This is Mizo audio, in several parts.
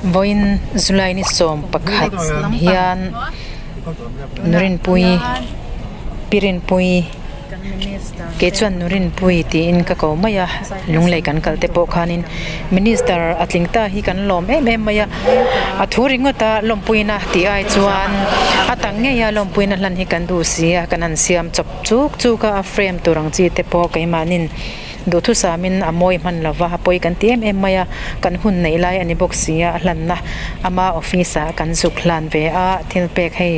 Vawiin July ni 11 hian Nurinpuii Pi Rinpuii kei chuan Nurinpuii tiin ka ko mai a lunglei kan kal te pawh khanin Minister a tling ta hi kan lawm em em mai a a thu ringawt a lawmpuina tih ai chuan a tak ngei a lawmpuina hlan hi kan duh si a kan han siam chawp chuk chuk a a frame tur ang chi te pawh keimahnin Duhthusamin a mawi hman lova, a pawi kan ti em em mai a, kan hun neih lai a ni bawk si a, a hlanna ama office ah kan zuk hlan ve a, thil pek hei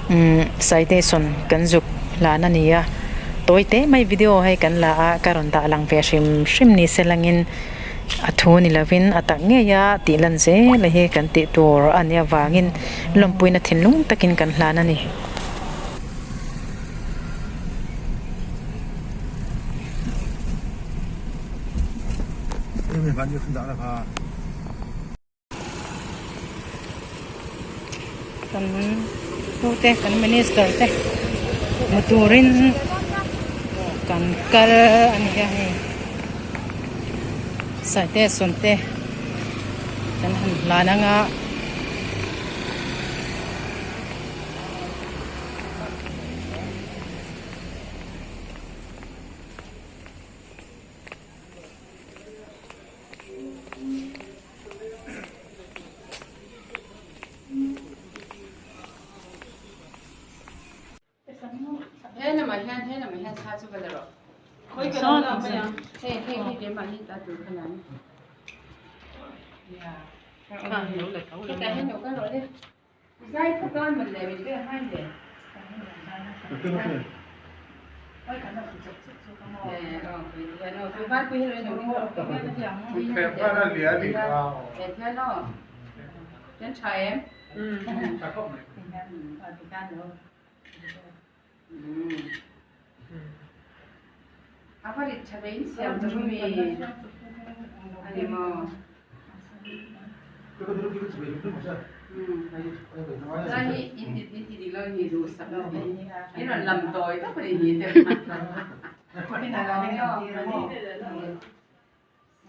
umm citation kan zuk hlan a ni a, tawi te mai video hei kan la a, ka rawn dah lang ve hrim hrim ni se langin a thu ni lovin a tak ngei a tih lan zel a hi kan tih tur a nih avangin lawmpuina thinlung takin kan hlan a ni. Kan pute kan minister te hmu turin kan kal a ni a hei citation te kan han hlan ang a.